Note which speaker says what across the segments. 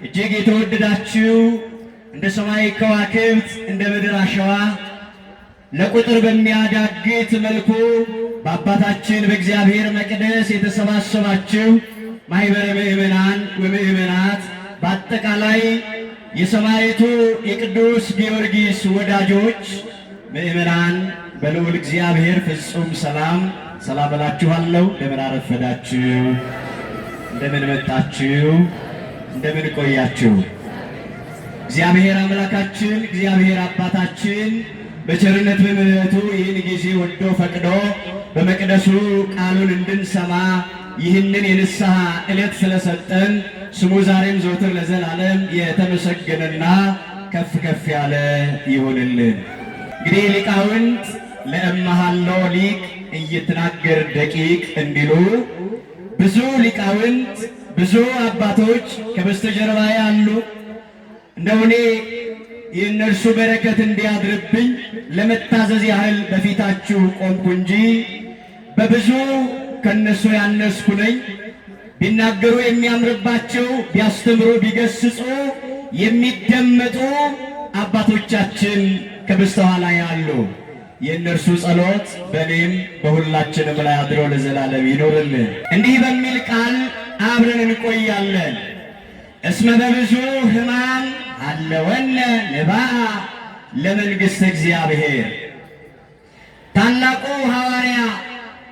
Speaker 1: እጅግ የተወደዳችሁ፣ እንደ ሰማይ ከዋክብት፣ እንደ ምድር አሸዋ ለቁጥር በሚያዳግት መልኩ በአባታችን በእግዚአብሔር መቅደስ የተሰባሰባችሁ ማኅበረ ምእመናን ወምእመናት፣ በአጠቃላይ የሰማዕቱ የቅዱስ ጊዮርጊስ ወዳጆች ምእመናን፣ በልዑል እግዚአብሔር ፍጹም ሰላም ሰላም እላችኋለሁ። እንደምን አረፈዳችሁ? እንደምን መጣችሁ? እንደምን ቆያችሁ? እግዚአብሔር አምላካችን፣ እግዚአብሔር አባታችን በቸርነት በምሕረቱ ይህን ጊዜ ወዶ ፈቅዶ በመቅደሱ ቃሉን እንድንሰማ ይህንን የንስሐ ዕለት ስለሰጠን ስሙ ዛሬም ዘወትር ለዘላለም የተመሰገነና ከፍ ከፍ ያለ ይሁንልን። እንግዲህ ሊቃውንት ለእመሃሎ ሊቅ እይትናገር ደቂቅ እንዲሉ፣ ብዙ ሊቃውንት፣ ብዙ አባቶች ከበስተጀርባ ያሉ፣ እንደው እኔ የእነርሱ በረከት እንዲያድርብኝ ለመታዘዝ ያህል በፊታችሁ ቆምኩ እንጂ በብዙ ከነሱ ያነስኩ ነኝ። ቢናገሩ የሚያምርባቸው፣ ቢያስተምሩ ቢገስጹ የሚደመጡ አባቶቻችን ከበስተኋላ ያሉ፣ የእነርሱ ጸሎት በእኔም በሁላችንም ላይ አድሮ ለዘላለም ይኖርልን። እንዲህ በሚል ቃል አብረን እንቆያለን። እስመ በብዙ ሕማም አለወነ ንባአ ለመንግሥተ እግዚአብሔር። ታላቁ ሐዋርያ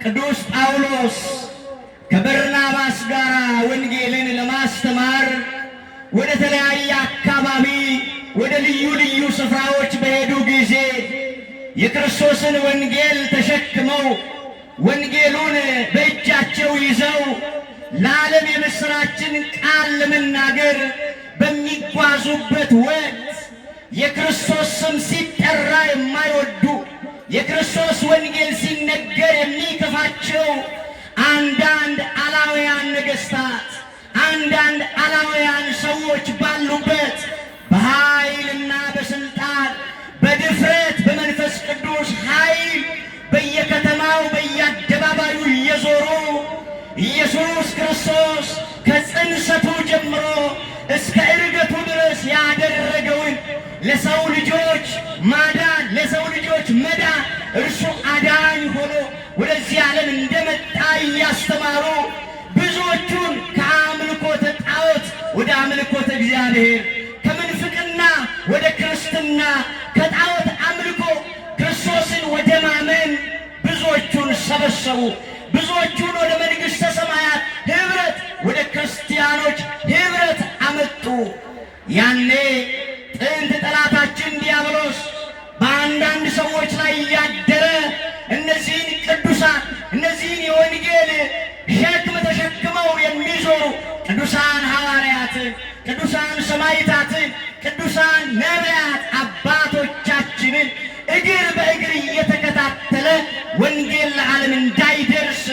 Speaker 1: ቅዱስ ጳውሎስ ከበርናባስ ጋር ወንጌልን ለማስተማር ወደ ተለያየ አካባቢ፣ ወደ ልዩ ልዩ ስፍራዎች በሄዱ ጊዜ የክርስቶስን ወንጌል ተሸክመው፣ ወንጌሉን በእጃቸው ይዘው ለዓለም የምሥራችን ቃል ለመናገር በሚጓዙበት ወቅት የክርስቶስ ስም ሲጠራ የማይወዱ፣ የክርስቶስ ወንጌል ሲነገር የሚከፋቸው አንዳንድ አላውያን ነገሥታት፣ አንዳንድ አላውያን ሰዎች ባሉበት በኃይልና በስልጣን፣ በድፍረት፣ በመንፈስ ቅዱስ ኃይል በየከተማው በየአደባባዩ እየዞሩ ኢየሱስ ክርስቶስ ከጽንሰቱ ጀምሮ እስከ ዕርገቱ ድረስ ያደረገውን ለሰው ልጆች ማዳን፣ ለሰው ልጆች መዳን፣ እርሱ አዳኝ ሆኖ ወደዚህ ዓለም እንደመጣ እያስተማሩ ብዙዎቹን ከአምልኮተ ጣዖት ወደ አምልኮተ እግዚአብሔር፣ ከምንፍቅና ወደ ክርስትና፣ ከጣዖት አምልኮ ክርስቶስን ወደ ማመን ብዙዎቹን ሰበሰቡ። ብዙዎቹን ወደ መንግሥተ ሰማያት ኅብረት፣ ወደ ክርስቲያኖች ኅብረት አመጡ። ያኔ ጥንት ጠላታችን ዲያብሎስ በአንዳንድ ሰዎች ላይ እያደረ እነዚህን ቅዱሳን፣ እነዚህን የወንጌል ሸክም ተሸክመው የሚዞሩ ቅዱሳን ሐዋርያትን፣ ቅዱሳን ሰማዕታትን፣ ቅዱሳን ነቢያት አባቶቻችንን እግር በእግር እየተከታተለ ወንጌል ለዓለም እንዳይደርስ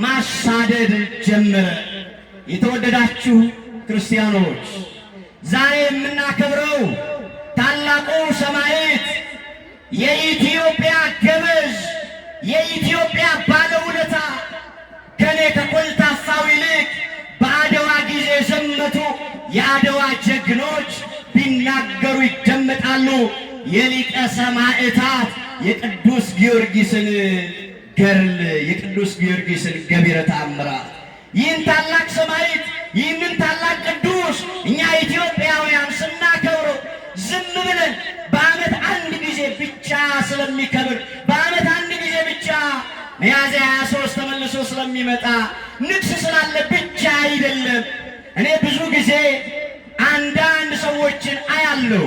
Speaker 1: ማሳደድ ጀመረ። የተወደዳችሁ ክርስቲያኖች፣ ዛሬ የምናከብረው ታላቁ ሰማዕት፣ የኢትዮጵያ ገበዝ፣ የኢትዮጵያ ባለውለታ፣ ከኔ ከኮልታፋው ይልቅ በአድዋ ጊዜ ዘመቱ የአድዋ ጀግኖች ቢናገሩ ይደመጣሉ። የሊቀ ሰማዕታት የቅዱስ ጊዮርጊስን ገድል፣ የቅዱስ ጊዮርጊስን ገቢረ ተአምራት፣ ይህን ታላቅ ሰማዕት፣ ይህንን ታላቅ ቅዱስ እኛ ኢትዮጵያውያን ስናከብረው ዝም ብለን በዓመት አንድ ጊዜ ብቻ ስለሚከብር፣ በዓመት አንድ ጊዜ ብቻ ሚያዝያ 23 ተመልሶ ስለሚመጣ፣ ንግስ ስላለ ብቻ አይደለም። እኔ ብዙ ጊዜ አንዳንድ ሰዎችን አያለሁ።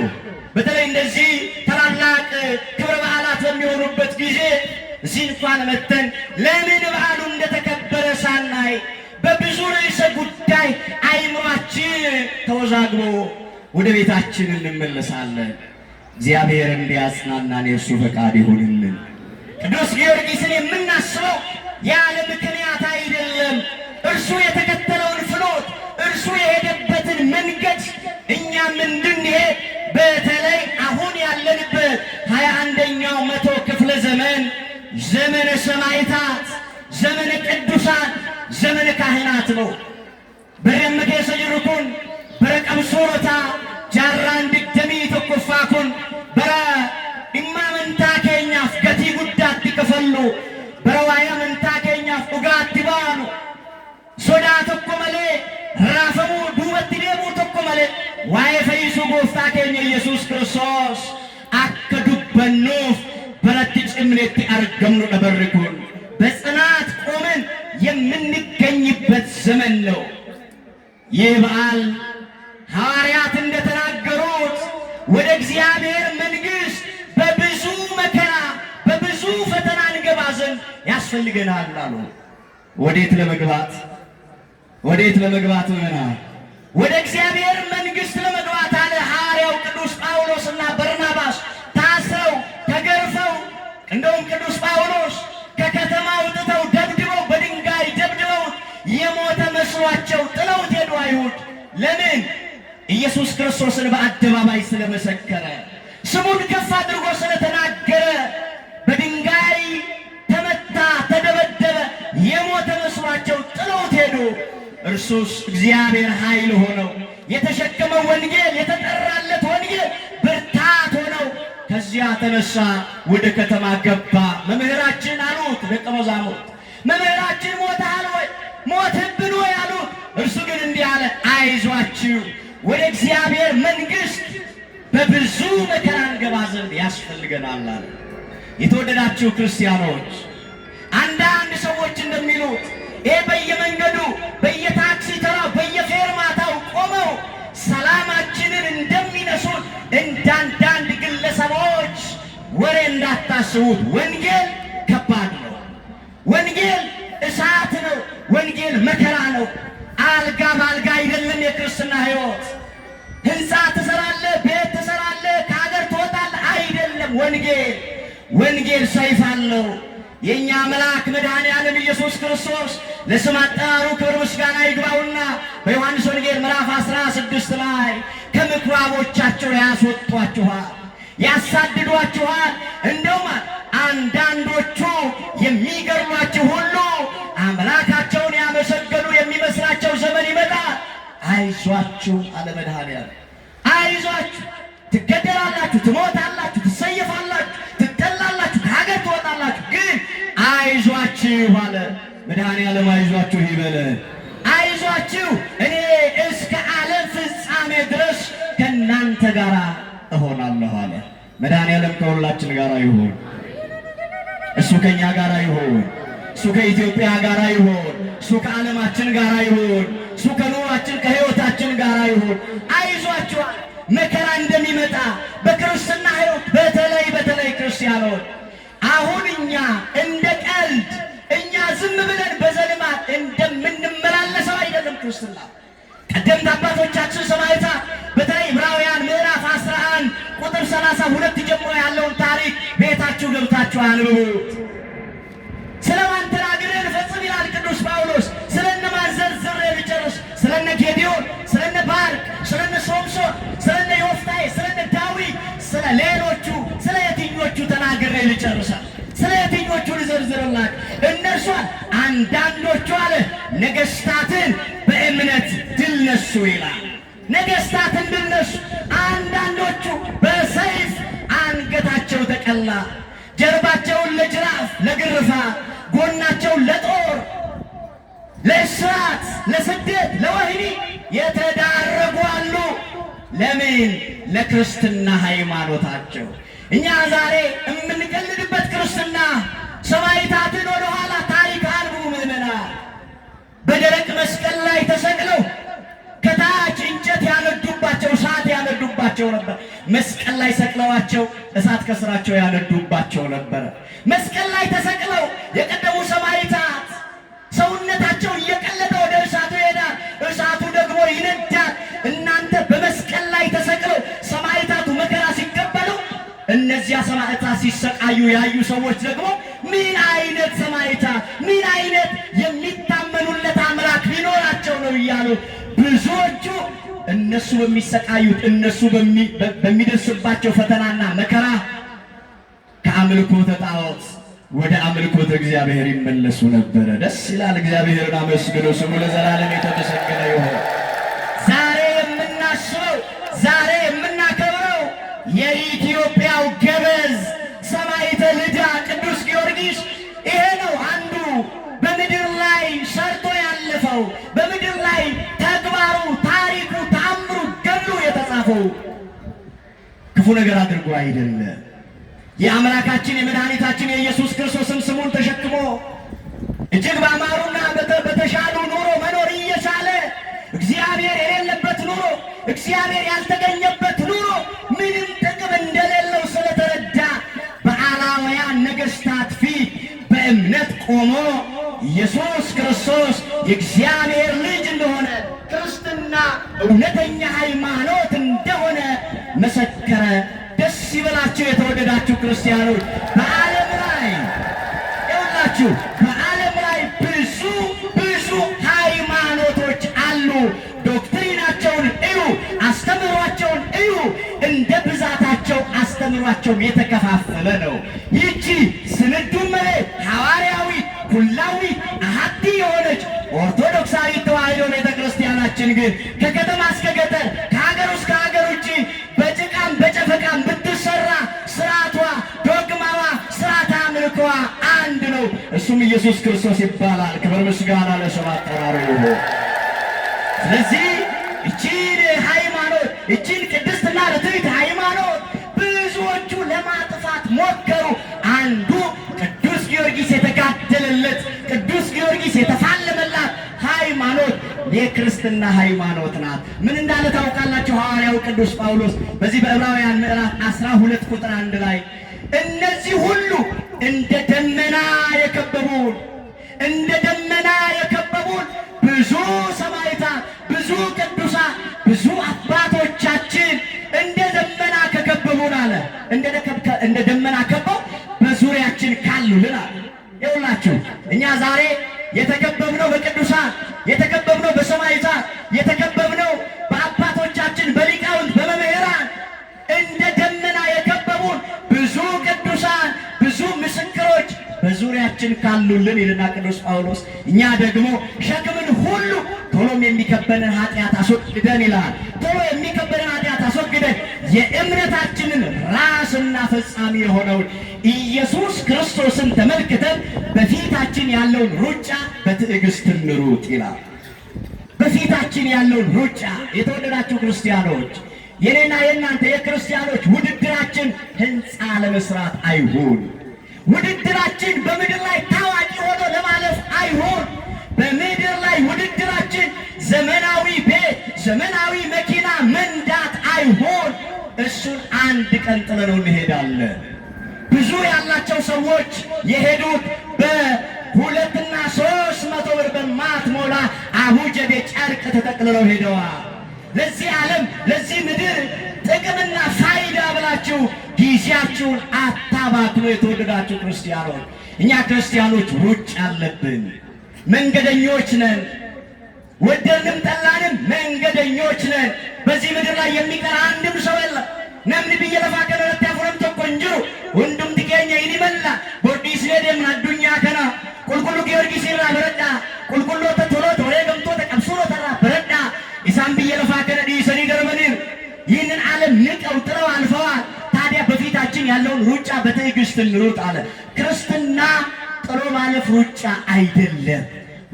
Speaker 1: በተለይ እንደዚህ ታላላቅ ክብረ በዓላት በሚሆኑበት ጊዜ እዚህ እንኳን መተን ለምን በዓሉ እንደተከበረ ሳናይ በብዙ ርዕሰ ጉዳይ አይምሯችን ተወዛግቦ ወደ ቤታችን እንመለሳለን። እግዚአብሔር እንዲያጽናናን የእርሱ ፈቃድ ይሁንልን። ቅዱስ ጊዮርጊስን የምናስበው ያለ ምክንያት አይደለም። እርሱ የተከተለውን ፍኖት፣ እርሱ የሄደበትን መንገድ እኛም እንድንሄድ፣ በተለይ አሁን ያለንበት 21ኛው መቶ ክፍለ ዘመን ዘመነ ሰማዕታት፣ ዘመነ ቅዱሳን፣ ዘመነ ካህናት ነው። በረመ keessa jirru kun bara qabsoo Bu'uurotaa jaarraan 21ffaa kun bara dhimma amantaa keenyaaf gatii guddaatti kafallu, bara waa'ee amantaa keenyaaf dhugaatti baanu, sodaa tokko malee, raafamuu, duubatti deemuu tokko malee, waa'ee fayyisuu Gooftaa keenya Yesuus Kiristoos akka dubbannuuf baratti cimneetti argamnudha barri kun. በጽናት ቆመን የምንገኝበት ዘመን ነው። ይህ በዓል ሐዋርያት እንደተናገሩት ወደ እግዚአብሔር መንግሥት በብዙ መከራ፣ በብዙ ፈተና እንገባ ዘንድ ያስፈልገናል አሉ። ወዴት ለመግባት? ወዴት ለመግባት? ምዕመናን፣ ወደ እግዚአብሔር መንግሥት ለመግባት አለ ሐዋርያው ቅዱስ ጳውሎስና በርናባስ ታስረው፣ ተገርፈው፣ እንደውም ቅዱስ ጳውሎስ ከከተማ አውጥተው ደብድበው፣ በድንጋይ ደብድበው የሞተ መስሏቸው ጥለውት ሄዱ አይሁድ። ለምን? ኢየሱስ ክርስቶስን በአደባባይ ስለመሰከረ፣ ስሙን ከፍ አድርጎ ስለተናገረ በድንጋይ ተመታ፣ ተደበደበ፣ የሞተ መስሏቸው ጥለውት ሄዱ። እርሱስ እግዚአብሔር ኃይል ሆነው፣ የተሸከመው ወንጌል፣ የተጠራለት ወንጌል ብርታት ሆነው ከዚያ ተነሳ፣ ወደ ከተማ ገባ። መምህራችን አሉት ደቀ መዛሙርት፣ መምህራችን ሞተሃል ወይ? ሞትብን ወይ አሉት። እርሱ ግን እንዲህ አለ፣ አይዟችሁ፣ ወደ እግዚአብሔር መንግሥት በብዙ መከራ እንገባ ዘንድ ያስፈልገናል አለ። የተወደዳችሁ ክርስቲያኖች፣ አንዳንድ ሰዎች እንደሚሉት ይሄ በየመንገዱ፣ በየታክሲ ተራው፣ በየፌርማታው ቆመው ሰላማችንን እንደሚነሱት እንዳንዳንድ ግለሰቦች ወሬ እንዳታስቡት። ወንጌል ከባድ ነው። ወንጌል እሳት ነው። ወንጌል መከራ ነው። አልጋ በአልጋ አይደለም የክርስትና ሕይወት። ሕንፃ ትሰራለህ፣ ቤት ትሰራለህ፣ ከሀገር ትወጣለህ አይደለም ወንጌል። ወንጌል ሰይፍ አለው። የእኛ አምላክ መድኃኔ ዓለም ኢየሱስ ክርስቶስ ለስም አጠራሩ ክብር ምስጋና ይግባውና በዮሐንስ ወንጌል ምዕራፍ 16 ላይ ከምኵራቦቻቸው ያስወጧችኋል፣ ያሳድዷችኋል። እንደውም አንዳንዶቹ የሚገድሏችሁ ሁሉ አምላካቸውን ያመሰገኑ የሚመስላቸው ዘመን ይመጣል። አይዟችሁ አለ መድኃኔዓለም። አይዟችሁ፣ ትገደላላችሁ፣ ትሞታላችሁ፣ ትሰየፋላችሁ፣ ትጠላላችሁ፣ ከሀገር ትወጣላችሁ። ግን አይዟችሁ አለ መድኃኔዓለም። አይዟችሁ ይበለ። አይዟችሁ፣ እኔ እስከ ዓለም ፍጻሜ ድረስ ከእናንተ ጋር እሆናለሁ አለ። መድኃኔዓለም ከሁላችን ጋር ይሁን። እሱ ከኛ ጋር ይሁን። እሱ ከኢትዮጵያ ጋር ይሁን። እሱ ከዓለማችን ጋር ይሁን። እሱ ከኑሯችን፣ ከሕይወታችን ጋር ይሁን። አይዟችሁ፣ መከራ እንደሚመጣ በክርስትና ሕይወት፣ በተለይ በተለይ ክርስቲያኖች፣ አሁን እኛ እንደ ቀልድ፣ እኛ ዝም ብለን በዘልማድ እንደምንመላለሰው አይደለም ክርስትና። ቀደምት አባቶቻችን ሰማዕታት፣ በተለይ ዕብራውያን ምዕራፍ 11 ቁጥር 32 ጀምሮ ያለውን ታሪክ ቤታችሁ ገብታችሁ አንብቡት። ስለማን ተናግሬ ልፈጽም ይላል ቅዱስ ጳውሎስ። ስለነማን ዘርዝሬ ልጨርስ? ስለነ ጌዲዮን፣ ስለነ ባርቅ፣ ስለነ ሶምሶን፣ ስለነ ዮፍታሔ፣ ስለነ ዳዊት፣ ስለ ሌሎቹ፣ ስለ የትኞቹ ተናግሬ ልጨርሳል? ስለ የትኞቹ ልዘርዝርላችሁ? እነርሷን አንዳንዶቹ አለ ነገስታትን በእምነት ድል ነሱ ይላል። ነገስታትን ድል ነሱ። አንዳንዶቹ በሰይፍ አንገታቸው ተቀላ፣ ጀርባቸውን ለጅራፍ፣ ለግርፋት፣ ጎናቸውን ለጦር፣ ለእስራት፣ ለስደት፣ ለወህኒ የተዳረጉ አሉ። ለምን? ለክርስትና ሃይማኖታቸው። እኛ ዛሬ የምንቀልድበት ክርስትና፣ ሰማዕታትን ወደኋላ ታሪክ አንብቡ ምዕመናን። በደረቅ መስቀል ላይ ተሰቅለው ከታች እንጨት ያነዱባቸው፣ እሳት ያነዱባቸው ነበር። መስቀል ላይ ሰቅለዋቸው እሳት ከስራቸው ያነዱባቸው ነበረ። መስቀል ላይ ተሰቅለው የቀደሙ ሰማዕታት ሰውነታቸው እየቀለጠ ወደ እሳቱ ይሄዳል፣ እሳቱ ደግሞ ይነዳል። እናንተ በመስቀል ላይ ተሰቅለው ሰማዕታቱ መከራ ሲቀበሉ፣ እነዚያ ሰማዕታት ሲሰቃዩ ያዩ ሰዎች ደግሞ ምን አይነት ሰማዕታት፣ ምን አይነት የሚታመኑለት አምላክ ቢኖራቸው ነው እያሉ ብዙዎቹ እነሱ በሚሰቃዩት፣ እነሱ በሚደርስባቸው ፈተናና መከራ ከአምልኮተ ጣዖት ወደ አምልኮተ እግዚአብሔር ይመለሱ ነበረ። ደስ ይላል። እግዚአብሔርን አመስግኑ። ስሙ ለዘላለም የተመሰገነ ይሁን። ዛሬ የምናስበው ዛሬ የምናከብረው የኢትዮጵያው ገበዝ ሰማዕተ ልዳ ቅዱስ ጊዮርጊስ ይሄ ነው። አንዱ በምድር ላይ ሰርቶ ያለፈው፣ በምድር ላይ ተግባሩ፣ ታሪኩ፣ ተአምሩ፣ ገድሉ የተጻፈው ክፉ ነገር አድርጎ አይደለም። የአምላካችን የመድኃኒታችን የኢየሱስ ክርስቶስን ስሙን ተሸክሞ እጅግ ባማሩና በተሻሉ ኑሮ መኖር እየቻለ እግዚአብሔር የሌለበት ኑሮ፣ እግዚአብሔር ያልተገኘበት ኑሮ ምንም ጥቅም እንደሌለው ስለተረዳ በአላውያን ነገሥታት ፊት በእምነት ቆሞ ኢየሱስ ክርስቶስ የእግዚአብሔር ልጅ እንደሆነ፣ ክርስትና እውነተኛ ሃይማኖት እንደሆነ መሰከረ። ደስ ይበላችሁ የተወደዳችሁ ክርስቲያኖች። በዓለም ላይ ይኸውላችሁ፣ በዓለም ላይ ብዙ ብዙ ሃይማኖቶች አሉ። Doctrine ኣቸውን እዩ፣ አስተምህሯቸውን እዩ። እንደ ብዛታቸው አስተምህሯቸውም የተከፋፈለ ነው። ይቺ ስንዱ እመቤት፣ ሐዋርያዊ፣ ኩላዊ፣ አሐቲ የሆነች ኦርቶዶክሳዊ ተዋሕዶ ቤተ ክርስቲያናችን ግን ከከተማ እስከ ገጠር፣ ከሀገር ውስጥ ከሀገር ውጭ በጭቃም በጨፈቃም ብትሰራ ስርዓቷ፣ ዶግማዋ፣ ስርዓተ አምልኮዋ አንድ ነው። እሱም ኢየሱስ ክርስቶስ ይባላል። ክብር ምስጋና ለስም አጠራሩ ይሁን። ስለዚህ እቺን ሃይማኖት፣ እቺን ቅድስትና ርትዕት ሃይማኖት ብዙዎቹ ለማጥፋት ሞከሩ። አንዱ ቅዱስ ጊዮርጊስ የተጋደለለት፣ ቅዱስ ጊዮርጊስ የተፋለመላት ሃይማኖት የክርስትና ሃይማኖት ናት። ምን እንዳለ ታውቃላችሁ? ሐዋርያው ቅዱስ ጳውሎስ በዚህ በዕብራውያን ምዕራፍ 12 ቁጥር 1 ላይ እነዚህ ሁሉ እንደ ደመና የከበቡን፣ እንደ ደመና የከበቡን ብዙ ሰማዕታት፣ ብዙ ቅዱሳን፣ ብዙ አባቶቻችን እንደ ደመና ከከበቡን አለ። እንደ ደመና ከበው በዙሪያችን ካሉልን አለ። ይኸውላችሁ፣ እኛ ዛሬ የተከበብነው በቅዱሳን፣ የተከበብነው በሰማዕታት፣ የተከበብነው በአባቶቻችን፣ በሊቃውንት፣ በመምህራን፣ እንደ ደመና የከበቡን ብዙ ቅዱሳን፣ ብዙ ምስክሮች በዙሪያችን ካሉልን ይልና ቅዱስ ጳውሎስ፣ እኛ ደግሞ ሸክምን ሁሉ ቶሎም የሚከበንን ኃጢአት አስወግደን ይላል። ቶሎ የሚከበንን ኃጢአት አስወግደን የእምነታችንን ራስና ፈጻሚ የሆነውን ኢየሱስ ክርስቶስን ተመልክተን በፊታችን ያለውን ሩጫ በትዕግስት እንሩጥ ይላል። በፊታችን ያለውን ሩጫ፣ የተወደዳችሁ ክርስቲያኖች፣ የኔና የእናንተ የክርስቲያኖች ውድድራችን ህንፃ ለመስራት አይሁን። ውድድራችን በምድር ላይ ታዋቂ ሆኖ ለማለፍ አይሁን። በምድር ላይ ውድድራችን ዘመናዊ ቤት፣ ዘመናዊ መኪና መንዳት አይሁን። እሱን አንድ ቀን ጥለነው እንሄዳለን። ብዙ ያላቸው ሰዎች የሄዱት በ200 እና 300 ብር በማትሞላ አቡጀዴ ጨርቅ ተጠቅልለው ሄደዋል። ለዚህ ዓለም፣ ለዚህ ምድር ጥቅምና ፋይዳ ብላችሁ ጊዜያችሁን አታባክኑ። የተወደዳችሁ ክርስቲያኖች፣ እኛ ክርስቲያኖች ሩጫ አለብን። መንገደኞች ነን። ወደድንም ጠላንም መንገደኞች ነን። በዚህ ምድር ላይ የሚቀር አንድም ሰው የለም። Namni biyya lafaa kana irratti hafuuran tokko hin jiru. Hundumti keenya hin imalla. Bor dhiisnee deemna addunyaa kana. Qulqulluu Giyoorgis irraa baradhaa. Qulqulloota, toloota, wareegamtoota, qabsuurota irraa baradhaa. Isaan biyya lafaa kana dhiisanii darbaniiru. ይህንን ዓለም ንቀው ጥለው አልፈዋል። ታዲያ በፊታችን ያለውን ሩጫ በትዕግስት እንሩጥ አለ። ክርስትና ጥሎ ማለፍ ሩጫ አይደለም።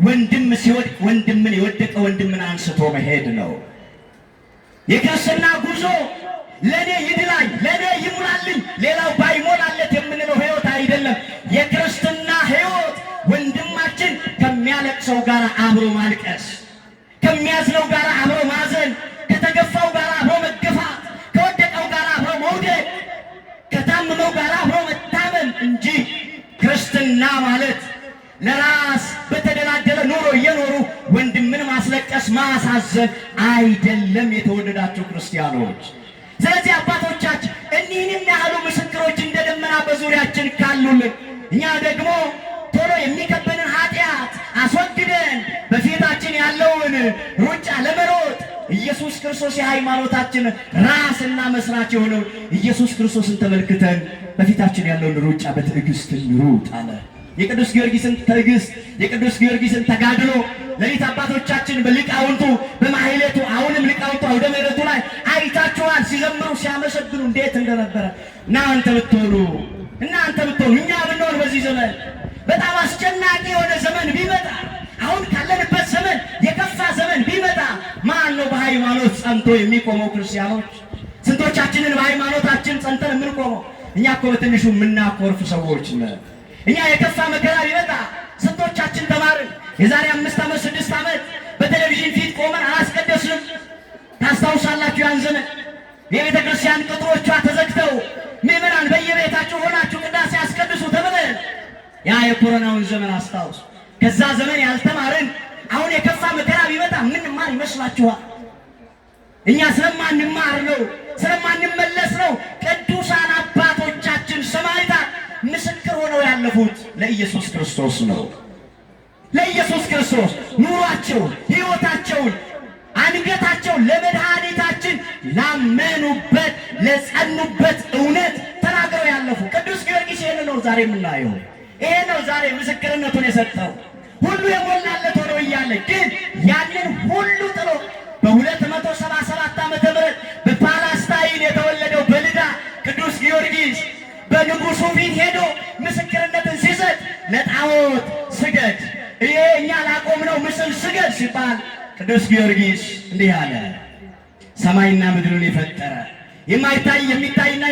Speaker 1: ወንድም ሲወድቅ ወንድምን፣ የወደቀ ወንድምን አንስቶ መሄድ ነው። የክርስትና ጉዞ ለእኔ ይድላኝ፣ ለእኔ ይሙላልኝ፣ ሌላው ባይሞላለት የምንለው ህይወት አይደለም። የክርስትና ህይወት ወንድማችን ከሚያለቅሰው ጋር አብሮ ማልቀስ፣ ከሚያዝነው ጋር አብሮ ማዘን፣ ከተገፋው ጋር አብሮ መገፋት፣ ከወደቀው ጋር አብሮ መውደቅ፣ ከታመመው ጋር አብሮ መታመም እንጂ ክርስትና ማለት ለራስ በተደላደለ ኑሮ እየኖሩ ወንድምን ማስለቀስ፣ ማሳዘን አይደለም። የተወደዳችሁ ክርስቲያኖች፣ ስለዚህ አባቶቻችን እኒህንም ያህሉ ምስክሮች እንደ ደመና በዙሪያችን ካሉልን እኛ ደግሞ ቶሎ የሚከበንን ኃጢአት አስወግደን በፊታችን ያለውን ሩጫ ለመሮጥ ኢየሱስ ክርስቶስ፣ የሃይማኖታችን ራስና መስራች የሆነውን ኢየሱስ ክርስቶስን ተመልክተን በፊታችን ያለውን ሩጫ በትዕግስት እንሩጥ አለ። የቅዱስ ጊዮርጊስን ትዕግስት፣ የቅዱስ ጊዮርጊስን ተጋድሎ ሌሊት አባቶቻችን በሊቃውንቱ በማህሌቱ፣ አሁንም ሊቃውንቱ አውደ ምሕረቱ ላይ አይታችኋል። ሲያመሰግኑ እንዴት እንደነበረ እናንተ ብትሆኑ እናንተ ብትሆኑ እኛ ብንሆን በዚህ ዘመን በጣም አስጨናቂ የሆነ ዘመን ቢመጣ አሁን ካለንበት ዘመን የከፋ ዘመን ቢመጣ ማን ነው በሃይማኖት ጸንቶ የሚቆመው? ክርስቲያኖች ስንቶቻችንን በሃይማኖታችን ጸንተን የምንቆመው? እኛ እኮ በትንሹ የምናኮርፍ ሰዎች ነን። እኛ የከፋ መከራ ቢመጣ ስንቶቻችን ተማርን? የዛሬ 5 ዓመት 6 ዓመት በቴሌቪዥን ፊት ቆመን አላስቀደስንም? ታስታውሳላችሁ? ያን ዘመን የቤተ ክርስቲያን ቅጥሮቿ ተዘግተው ምዕመናን በየቤታችሁ ሆናችሁ ቅዳሴ አስቀድሱ ተብለን ያ የኮሮናውን ዘመን አስታውሱ። ከዛ ዘመን ያልተማርን አሁን የከፋ መከራ ቢመጣ ምንማር ይመስላችኋል? እኛ ስለማንማር ነው፣ ስለማንመለስ ነው። ቅዱሳን አባቶቻችን ሰማዕታት ምስክር ሆነው ያለፉት ለኢየሱስ ክርስቶስ ነው። ለኢየሱስ ክርስቶስ ኑሯቸውን፣ ሕይወታቸውን፣ አንገታቸውን ለመድኃኒታችን ላመኑበት ለጸኑበት እውነት ተናግረው ያለፉ ቅዱስ ጊዮርጊስ ይሄን ነው ዛሬ የምናየው። ይሄ ነው ዛሬ ምስክርነቱን የሰጠው። ሁሉ የሞላለት ሆኖ እያለ ግን ያንን ሁሉ ጥሎ በ277 ዓመተ ምህረት በፓላስታይን የተወለደው በልዳ ቅዱስ ጊዮርጊስ በንጉሱ ፊት ሄዶ ምስክርነትን ሲሰጥ ለጣዖት ስገድ፣ ይሄ እኛ ላቆምነው ምስል ስገድ ሲባል ቅዱስ ጊዮርጊስ እንዲህ አለ። ሰማይና ምድርን የፈጠረ የማይታይ የሚታይና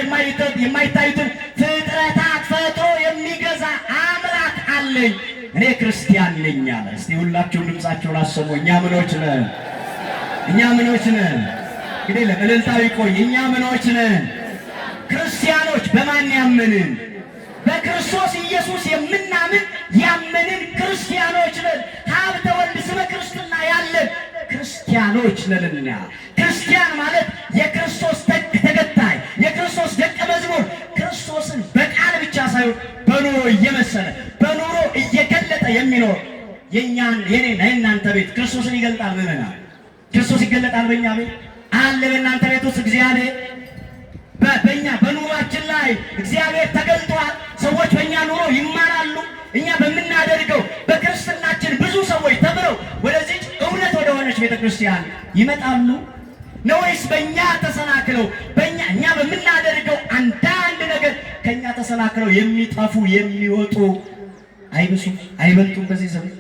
Speaker 1: የማይታዩትን ፍጥረታት ፈጥሮ የሚገዛ አምላክ አለኝ፣ እኔ ክርስቲያን ነኝ አለ። እስቲ ሁላችሁም ድምጻችሁን አሰሙ። እኛ ምኖች ነን? እኛ ምኖች ነን? እንግዲህ ለእልልታው ይቆይ። እኛ ምኖች ነን? ክርስቲያኖች። በማን ያመንን? በክርስቶስ ኢየሱስ የምናምን ያመንን ክርስቲያኖች ነን። ሀብተ ወልድ ስመ ክርስትና ያለን ክርስቲያኖች ነንና ክርስቲያን ማለት የክርስቶስ ተከታይ፣ የክርስቶስ ደቀ መዝሙር፣ ክርስቶስን በቃል ብቻ ሳይሆን በኑሮ እየመሰለ በኑሮ እየገለጠ የሚኖር የኛን የኔና የእናንተ ቤት ክርስቶስን ይገልጣል። ምዕመናን ክርስቶስ ይገለጣል በእኛ ቤት አለ። በእናንተ ቤት ውስጥ እግዚአብሔር በእኛ በኑሯችን ላይ እግዚአብሔር ተገልጧል። ሰዎች በእኛ ኑሮ ይማራሉ። እኛ በምናደርገው በክርስትናችን ብዙ ሰዎች ተምረው ወደዚች እውነት ወደሆነች ቤተክርስቲያን ይመጣሉ ነው ወይስ በእኛ ተሰናክለው በእኛ እኛ በምናደርገው አንዳንድ ነገር ከእኛ ተሰናክለው የሚጠፉ የሚወጡ አይብሱም አይበልጡም? በዚህ ዘመን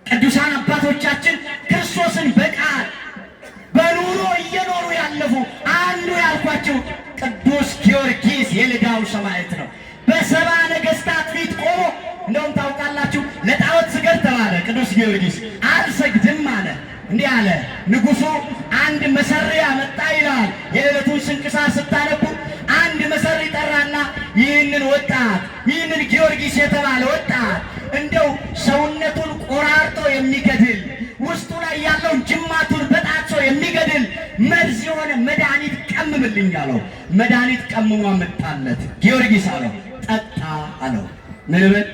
Speaker 1: ቅዱሳን አባቶቻችን ክርስቶስን በቃል በኑሮ እየኖሩ ያለፉ አንዱ ያልኳቸው ቅዱስ ጊዮርጊስ የልዳው ሰማዕት ነው። በሰባ ነገስታት ፊት ቆሞ እንደውም ታውቃላችሁ ለጣዖት ስገድ ተባለ። ቅዱስ ጊዮርጊስ አልሰግድም አለ። እንዲህ አለ። ንጉሱ አንድ መሰሪ አመጣ ይላል። የዕለቱን ስንክሳር ስታነቡ አንድ መሰሪ ጠራና ይህንን ወጣት ይህንን ጊዮርጊስ የተባለ ወጣት እንደው ሰውነቱን ቆራርጦ የሚገድል ውስጡ ላይ ያለውን ጅማቱን በጣጥሶ የሚገድል መርዝ የሆነ መድኃኒት ቀምምልኝ አለው። መድኃኒት ቀምሞ አመጣለት። ጊዮርጊስ አለው ጠጣ አለው። ምን በል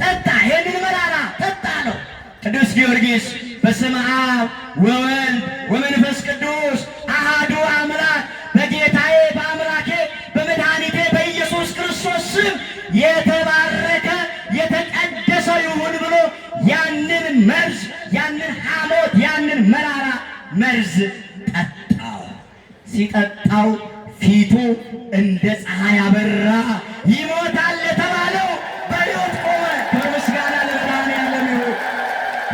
Speaker 1: ጠጣ፣ ይሄንን መራራ ጠጣ አለው። ቅዱስ ጊዮርጊስ በስመ አብ ወወልድ ወመንፈስ ቅዱስ አሃዱ አምላክ በጌታዬ በአምላኬ በመድኃኒቴ በኢየሱስ ክርስቶስ ስም የተባረከ የተቀደሰ ይሁን ብሎ ያንን መርዝ ያንን ሐሞት ያንን መራራ መርዝ ጠጣው። ሲጠጣው ፊቱ እንደ ፀሐይ አበራ። ይሞታል የተባለው በሕይወት ቆመ። ክብር ምስጋና ለመድኃኔዓለም ይሁን።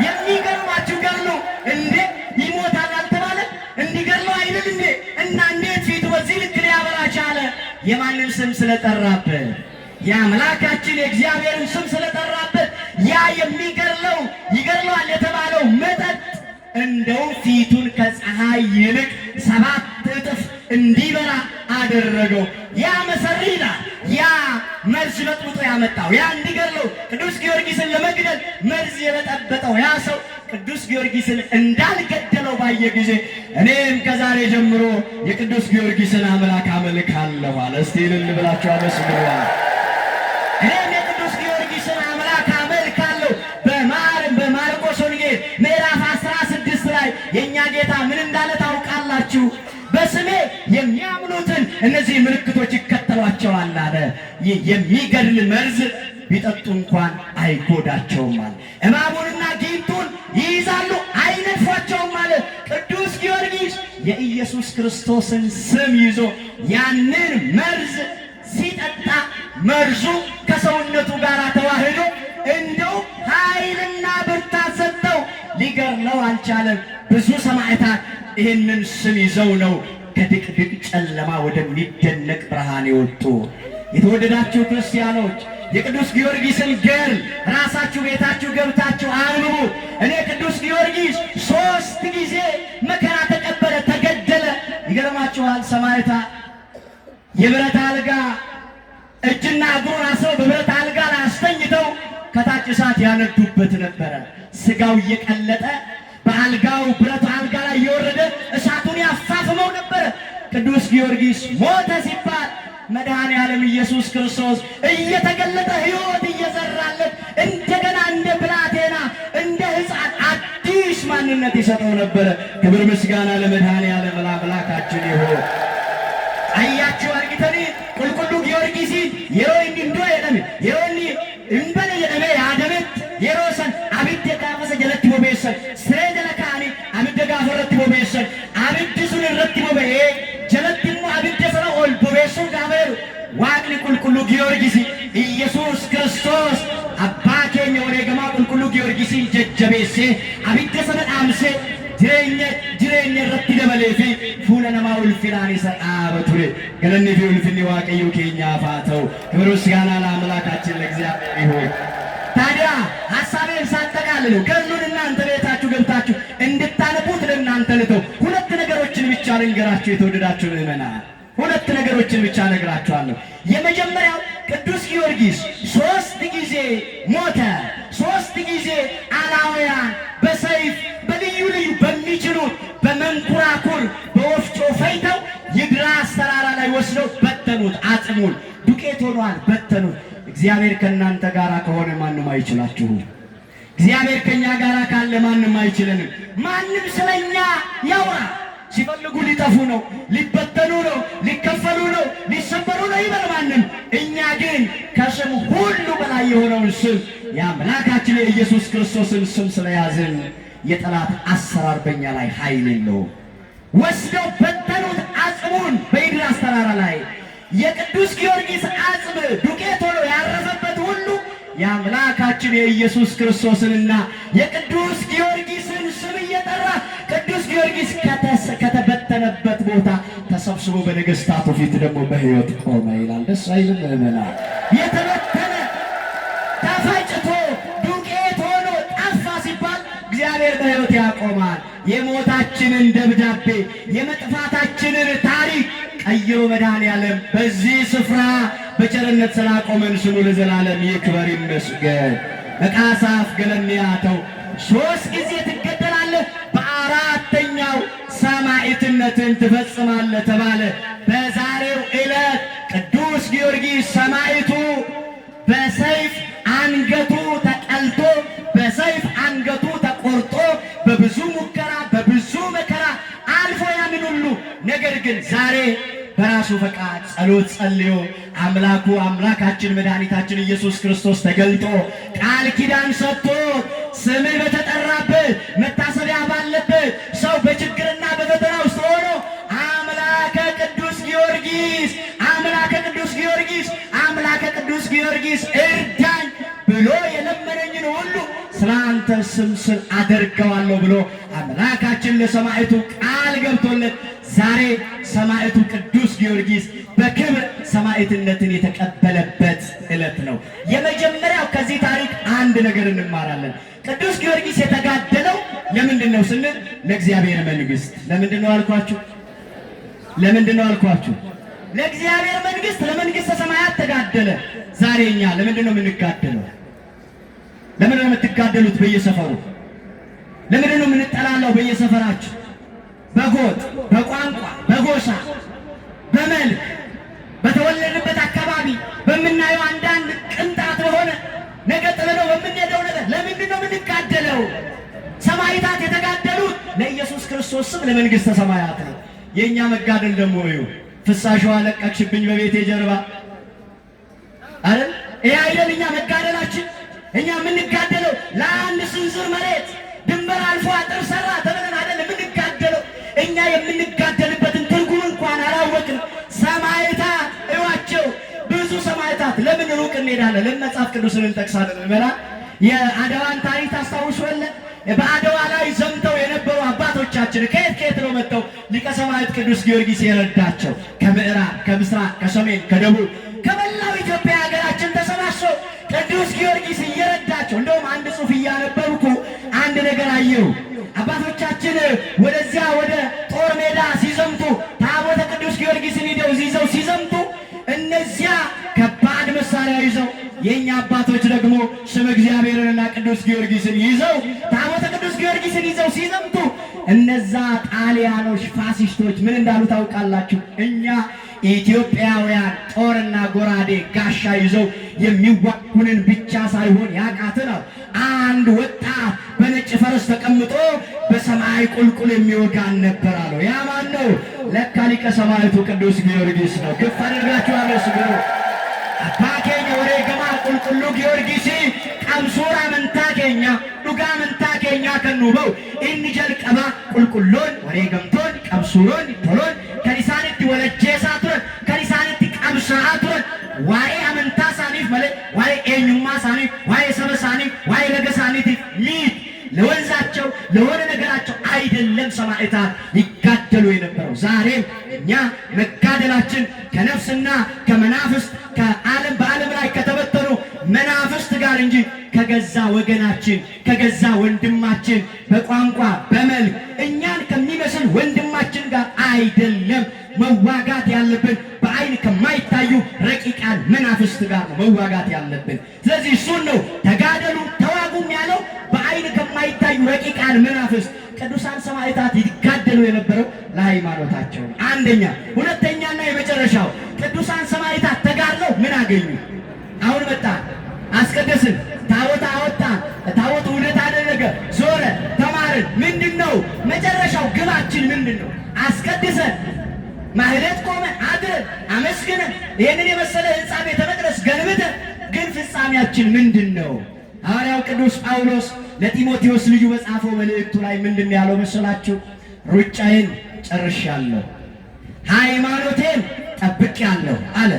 Speaker 1: የሚገርማችሁ ገድሉ እንዴ ይሞታል አልተባለ እንዲገድለው አይደል እንዴ? እና እንዴት ፊቱ በዚህ ልክ ሊያበራ ቻለ? የማንን ስም ስለጠራበት? የአምላካችን የእግዚአብሔርን ስም ስለጠራበት ያ የሚገድለው ይገድለዋል የተባለው መጠጥ እንደው ፊቱን ከፀሐይ ይልቅ 7 እጥፍ እንዲበራ አደረገው። ያ መሰሪ ይላል ያ መርዝ በጥብጦ ያመጣው ያ እንዲገድለው ቅዱስ ጊዮርጊስን ለመግደል መርዝ የበጠበጠው ያ ሰው ቅዱስ ጊዮርጊስን እንዳልገደለው ባየ ጊዜ እኔም ከዛሬ ጀምሮ የቅዱስ ጊዮርጊስን አምላክ አመልካለሁ አለ። እስቲ እልል ብላችሁ አመስግኑ። እኔም የቅዱስ ጊዮርጊስን አምላክ አመልካለሁ። በማርቆስ ወንጌል ምዕራፍ 16 ላይ የኛ ጌታ ምን እንዳለ ታውቃላችሁ? በስሜ የሚያምኑትን እነዚህ ምልክቶች ይከተሏቸዋል አለ። የሚገድል መርዝ ቢጠጡ እንኳን አይጎዳቸውም አለ። እባቡንና ጊንጡን ይይዛሉ አይነድፏቸውም አለ። ቅዱስ ጊዮርጊስ የኢየሱስ የኢየሱስ ክርስቶስን ስም ይዞ ያንን መርዝ ሲጠጣ መርዙ ከሰውነቱ ጋር ተዋህዶ እንደው ኃይልና ብርታት ሰጠው፣ ሊገድለው አልቻለም። ብዙ ሰማዕታት ይህንን ስም ይዘው ነው ከድቅድቅ ጨለማ ወደሚደነቅ ብርሃን የወጡ። የተወደዳችሁ ክርስቲያኖች፣ የቅዱስ ጊዮርጊስን ገድል ራሳችሁ ቤታችሁ ገብታችሁ አንብቡ። እኔ ቅዱስ ጊዮርጊስ 3 ጊዜ መከራ ተቀበለ፣ ተገደለ። ይገርማችኋል፣ ሰማዕታት የብረት አልጋ እጅና እግሩን አስረው በብረት አልጋ ላይ አስተኝተው ከታች እሳት ያነዱበት ነበረ። ስጋው እየቀለጠ በአልጋው ብረቱ አልጋ ላይ እየወረደ እሳቱን ያፋፍመው ነበረ። ቅዱስ ጊዮርጊስ ሞተ ሲባል መድኃኔ ዓለም ኢየሱስ ክርስቶስ እየተገለጠ ሕይወት እየዘራለት እንደገና እንደ ብላቴና እንደ ሕፃን አዲስ ማንነት ይሰጠው ነበረ። ክብር ምስጋና ለመድኃኔ ዓለም ለአምላካችን ይሁን። አያችሁ argitanii qulqulluu Giyoorgisiin yeroo inni hin du'e jedhame, yeroo inni hin bane jedhamee yaadametti, yeroo san abidda gaafa isa jalatti bobeessan, siree jala kaa'anii abidda gaafa irratti bobeessan, abiddi sun irratti boba'ee jalatti immoo abidda sana ol bobeessuun gaafa jedhu, Waaqni qulqulluu Giyoorgisi Iyyasuus Kiristoos abbaa keenya wareegamaa qulqulluu Giyoorgisiin jajjabeessee abidda sana dhaamsee jireenya jireenya irratti dabalee fi fuula namaa ulfinaan isa dhaaba ture። Galanni fi ulfinni Waaqayyo keenyaaf haa ta'u። ክብር ምስጋና ለአምላካችን ለእግዚአብሔር ይሁን። ታዲያ ሐሳቤን ሳጠቃልለው ገድሉን እናንተ ቤታችሁ ገብታችሁ እንድታነቡት ለእናንተ ልተው። ሁለት ነገሮችን ብቻ ልንገራችሁ የተወደዳችሁ ምዕመናን፣ ሁለት ነገሮችን ብቻ እነግራችኋለሁ። የመጀመሪያው ቅዱስ ጊዮርጊስ 3 ጊዜ ሞተ። 3 ጊዜ አላውያን በሰይፍ በልዩ ልዩ በሚችሉት በመንኮራኩር በወፍጮ ፈይተው ይድራስ ተራራ ላይ ወስደው በተኑት። አጽሙን ዱቄት ሆኗል፣ በተኑት። እግዚአብሔር ከእናንተ ጋር ከሆነ ማንም አይችላችሁም። እግዚአብሔር ከኛ ጋር ካለ ማንም አይችለንም። ማንም ስለኛ ያውራ፣ ሲፈልጉ ሊጠፉ ነው፣ ሊበተኑ ነው፣ ሊከፈሉ ነው፣ ሊሰበሩ ነው ይበል ማንም። እኛ ግን ከስም ሁሉ በላይ የሆነውን ስም የአምላካችን የኢየሱስ ክርስቶስን ስም ስለያዝን የጠላት አሰራር በእኛ ላይ ኃይል የለውም። ወስደው በተኑት አጽሙን በይድራስ ተራራ ላይ። የቅዱስ ጊዮርጊስ አጽም ዱቄት ሆኖ ያረፈበት ሁሉ የአምላካችን የኢየሱስ ክርስቶስንና የቅዱስ ጊዮርጊስን ስም እየጠራ ቅዱስ ጊዮርጊስ ከተበተነበት ቦታ ተሰብስቦ በነገስታቱ ፊት ደግሞ በሕይወት ቆመ ይላል። ደስ አይልም? ምዕመናን፣ የተበተነ ተፈጭቶ ዱቄት ሆኖ ጠፋ ሲባል እግዚአብሔር በሕይወት ያቆማል። የሞታችንን ደብዳቤ የመጥፋታችንን ታሪክ ቀይሮ መድኃኔዓለም በዚህ ስፍራ በቸርነት ስላቆመን ስሙ ለዘላለም ይክበር ይመስገን። መቃሳፍ ገለሚያተው 3 ጊዜ ትገደላለህ፣ በአራተኛው ሰማዕትነትን ትፈጽማለህ ተባለ። በዛሬው ዕለት ቅዱስ ጊዮርጊስ ሰማዕቱ በሰይፍ አንገቱ ተቀልቶ በሰይፍ አንገቱ ተቆርጦ በብዙ ሙከራ በብዙ መከራ አልፎ ያንን ሁሉ ነገር ግን ዛሬ በራሱ ፈቃድ ጸሎት ጸልዮ አምላኩ አምላካችን መድኃኒታችን ኢየሱስ ክርስቶስ ተገልጦ ቃል ኪዳን ሰጥቶ ስምህ በተጠራበት መታሰቢያ ባለበት ሰው በችግርና በፈተና ውስጥ ሆኖ አምላከ ቅዱስ ጊዮርጊስ፣ አምላከ ቅዱስ ጊዮርጊስ፣ አምላከ ቅዱስ ጊዮርጊስ እርዳኝ ብሎ የለመነኝን ሁሉ ስለ አንተ ስም ስል አደርገዋለሁ ብሎ አምላካችን ለሰማዕቱ ቃል ገብቶለት ዛሬ ሰማዕቱ ቅዱስ ጊዮርጊስ በክብር ሰማዕትነትን የተቀበለበት ዕለት ነው። የመጀመሪያው ከዚህ ታሪክ አንድ ነገር እንማራለን። ቅዱስ ጊዮርጊስ የተጋደለው ለምንድን ነው ስንል ለእግዚአብሔር መንግስት። ለምንድን ነው አልኳችሁ? ለምንድን ነው አልኳችሁ? ለእግዚአብሔር መንግስት፣ ለመንግስተ ሰማያት ተጋደለ። ዛሬ እኛ ለምንድን ነው የምንጋደለው? ለምንድን ነው የምትጋደሉት በየሰፈሩ? ለምንድን ነው የምንጠላላው በየሰፈራችሁ? በጎጥ፣ በቋንቋ፣ በጎሳ፣ በመልክ፣ በተወለድንበት አካባቢ በምናየው አንዳንድ ቅንጣት በሆነ ነገ ጥለነው በምንሄደው ነገር ለምንድን ነው የምንጋደለው? ሰማዕታት የተጋደሉት ለኢየሱስ ክርስቶስ ስም ለመንግስተ ሰማያት ነው። የኛ መጋደል ደግሞ እዩ፣ ፍሳሽዋ ለቀቅሽብኝ በቤቴ ጀርባ አይደል? ይሄ አይደል እኛ መጋደላችን? እኛ የምንጋደለው ለአንድ ስንዝር መሬት ድንበር አልፎ አጥር ሰራ ተብለን አይደል የምንጋደለው። እኛ የምንጋደልበት እንሄዳለን። ለምን መጽሐፍ ቅዱስን እንጠቅሳለን? ምዕመናን የአድዋን ታሪክ ታስታውሱ የለ? በአድዋ ላይ ዘምተው የነበሩ አባቶቻችን ከየት ከየት ነው መጥተው ሊቀ ሰማዕት ቅዱስ ጊዮርጊስ የረዳቸው? ከምዕራብ፣ ከምስራቅ፣ ከሰሜን፣ ከደቡብ፣ ከመላው ኢትዮጵያ ሀገራችን ተሰባስበው ቅዱስ ጊዮርጊስ እየረዳቸው። እንደውም አንድ ጽሑፍ እያነበብኩ አንድ ነገር አየሁ። አባቶቻችን ወደዚያ ወደ ጦር ሜዳ ሲዘምቱ ታቦተ ቅዱስ ጊዮርጊስን ይዘው ሲዘምቱ እነዚያ ከባድ መሳሪያ ይዘው፣ የእኛ አባቶች ደግሞ ስም እግዚአብሔርንና ቅዱስ ጊዮርጊስን ይዘው፣ ታቦተ ቅዱስ ጊዮርጊስን ይዘው ሲዘምቱ እነዛ ጣሊያኖች ፋሲስቶች ምን እንዳሉ ታውቃላችሁ? እኛ ኢትዮጵያውያን ጦርና ጎራዴ ጋሻ ይዘው የሚዋጉንን ብቻ ሳይሆን ያቃተናል፣ አንድ ወጣት በነጭ ፈረስ ተቀምጦ በሰማይ ቁልቁል የሚወጋን ነበር አለው። ያ ማን ነው? ለካ ሊቀ ሰማዕቱ ቅዱስ ጊዮርጊስ ነው። ከፍ አድርጋችሁ አመስግኑ። Abbaa keenya wareegamaa qulqulluu Giyoorgisii qabsoora amantaa keenya, dhugaa amantaa keenyaa kan nu ba'u inni jalqabaa, qulqulloon wareegamtoonni, qabsuuronni toloon kan isaan itti walajjeesaa turan, kan isaan itti qabsaa'aa turan waa'ee amantaa isaaniif malee waa'ee eenyummaa isaaniif, waa'ee saba isaaniif, waa'ee laga isaaniitiif miti. ለወንዛቸው ለሆነ ነገራቸው አይደለም ሰማዕታት ይጋደሉ የነበረው። ዛሬም እኛ መጋደላችን ከነፍስና ከመናፍስት፣ ከዓለም፣ በዓለም ላይ ከተበተኑ መናፍስት ጋር እንጂ ከገዛ ወገናችን፣ ከገዛ ወንድማችን፣ በቋንቋ በመልክ እኛን ከሚመስል ወንድማችን ጋር አይደለም መዋጋት ያለብን። በአይን ከማይታዩ ረቂቃን መናፍስት ጋር ነው መዋጋት ያለብን። ስለዚህ እሱን ነው ተጋደሉ ተዋጉም ያለው፣ በአይን ከማይታዩ ረቂቃን መናፍስት። ቅዱሳን ሰማዕታት ይጋደሉ የነበረው ለሃይማኖታቸው ነው። አንደኛ፣ ሁለተኛና የመጨረሻው፣ ቅዱሳን ሰማዕታት ተጋድለው ምን አገኙ? አሁን መጣ፣ አስቀደስን፣ ታቦት አወጣን፣ ታቦት ውደት አደረገ፣ ዞረ፣ ተማርን። ምንድን ነው መጨረሻው? ግባችን ምንድን ነው? አስቀድሰን፣ ማህሌት ቆመን አድረን አመስግነን፣ ይህንን የመሰለ ሕንፃ ቤተ መቅደስ ገንብተን ግን ፍጻሜያችን ምንድን ነው? ሐዋርያው ቅዱስ ጳውሎስ ለጢሞቴዎስ ልጁ በጻፈው መልእክቱ ላይ ምንድን ነው ያለው መሰላችሁ? ሩጫዬን ጨርሻለሁ፣ ሃይማኖቴን ጠብቄአለሁ አለ።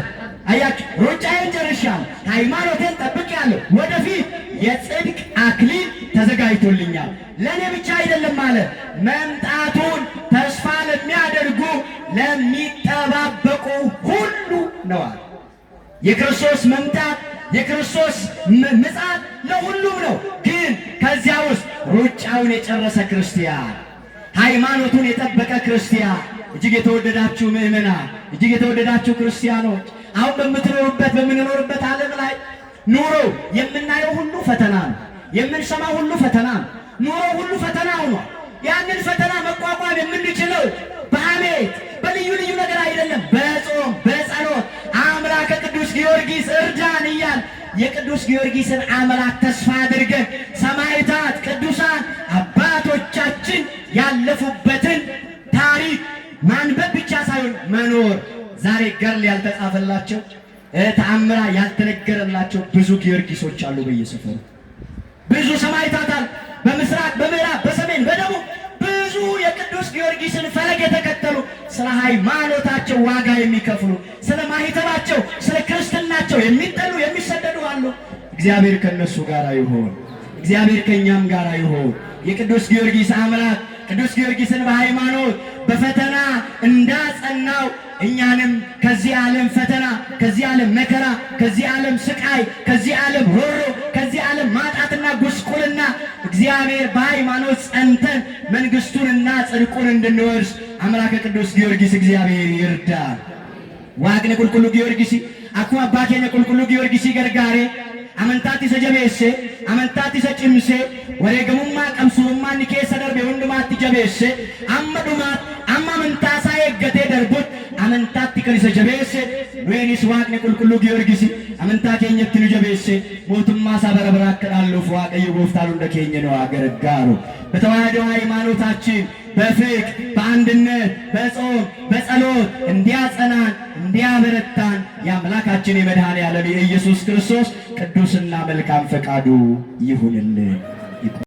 Speaker 1: አያችሁ፣ ሩጫዬን ጨርሻለሁ፣ ሃይማኖቴን ጠብቄአለሁ። ወደፊት የጽድቅ አክሊል ተዘጋጅቶልኛል። ለእኔ ብቻ አይደለም አለ፣ መምጣቱን ተስፋ ለሚያደርጉ፣ ለሚጠባበቁ ሁሉ ነው አለ። የክርስቶስ መምጣት፣ የክርስቶስ ምጽአት ለሁሉም ነው። ግን ከዚያ ውስጥ ሩጫውን የጨረሰ ክርስቲያን፣ ሃይማኖቱን የጠበቀ ክርስቲያን። እጅግ የተወደዳችሁ ምዕመናን፣ እጅግ የተወደዳችሁ ክርስቲያኖች፣ አሁን በምትኖሩበት፣ በምንኖርበት ዓለም ላይ ኑሮ የምናየው ሁሉ ፈተና ነው። የምንሰማው ሁሉ ፈተና ነው። ኑሮ ሁሉ ፈተና ሆኗል። ያንን ፈተና መቋቋም የምንችለው በሐሜት፣ በልዩ ልዩ ነገር አይደለም። በጾም፣ በጸሎት፣ አምላከ ቅዱስ ጊዮርጊስ እርዳን እያልን፣ የቅዱስ ጊዮርጊስን አምላክ ተስፋ አድርገን፣ ሰማዕታት ቅዱሳን አባቶቻችን ያለፉበትን ታሪክ ማንበብ ብቻ ሳይሆን መኖር። ዛሬ ገድል ያልተጻፈላቸው፣ ተአምራ ያልተነገረላቸው ብዙ ጊዮርጊሶች አሉ በየሰፈሩ። ብዙ ሰማዕታት አሉ። በምስራቅ፣ በምዕራብ፣ በሰሜን፣ በደቡብ ብዙ የቅዱስ ጊዮርጊስን ፈለግ የተከተሉ፣ ስለ ሃይማኖታቸው ዋጋ የሚከፍሉ፣ ስለ ማህተባቸው፣ ስለ ክርስትናቸው የሚጠሉ፣ የሚሰደዱ አሉ። እግዚአብሔር ከነሱ ጋር ይሁን። እግዚአብሔር ከእኛም ጋር ይሁን። የቅዱስ ጊዮርጊስ አምላክ ቅዱስ ጊዮርጊስን በሃይማኖት በፈተና እንዳጸናው እኛንም ከዚህ ዓለም ፈተና፣ ከዚህ ዓለም መከራ፣ ከዚህ ዓለም ስቃይ፣ ከዚህ ዓለም ሮሮ፣ ከዚህ ዓለም ማጣትና ጉስቁልና እግዚአብሔር በሃይማኖት ጸንተን መንግስቱንና ጽድቁን እንድንወርስ አምላከ ቅዱስ ጊዮርጊስ እግዚአብሔር ይርዳን። Waaqni qulqulluu Giyoorgisii akkuma abbaa keenya qulqulluu Giyoorgisii gargaaree, amantaatti isa jabeesse, amantaatti isa cimse, wareegamummaa qabsuummaa inni keessa darbe hundumaatti jabeesse, amma dhumaatti, amma amantaa isaa eeggatee darbutti amantaatti kan isa jabeesse, nuyinis Waaqni qulqulluu Giyoorgisii amantaa keenyatti nu jabeesse, mootummaa isaa bara bara akka dhaalluuf Waaqayyo gooftaan hunda keenya nu haa gargaaru. በተዋህዶ ሃይማኖታችን በፍቅር፣ በአንድነት፣ በጾም፣ በጸሎት እንዲያጸናን፣ እንዲያበረታን የአምላካችን የመድኃኔ ዓለም የኢየሱስ ክርስቶስ ቅዱስና መልካም ፈቃዱ ይሁንልን።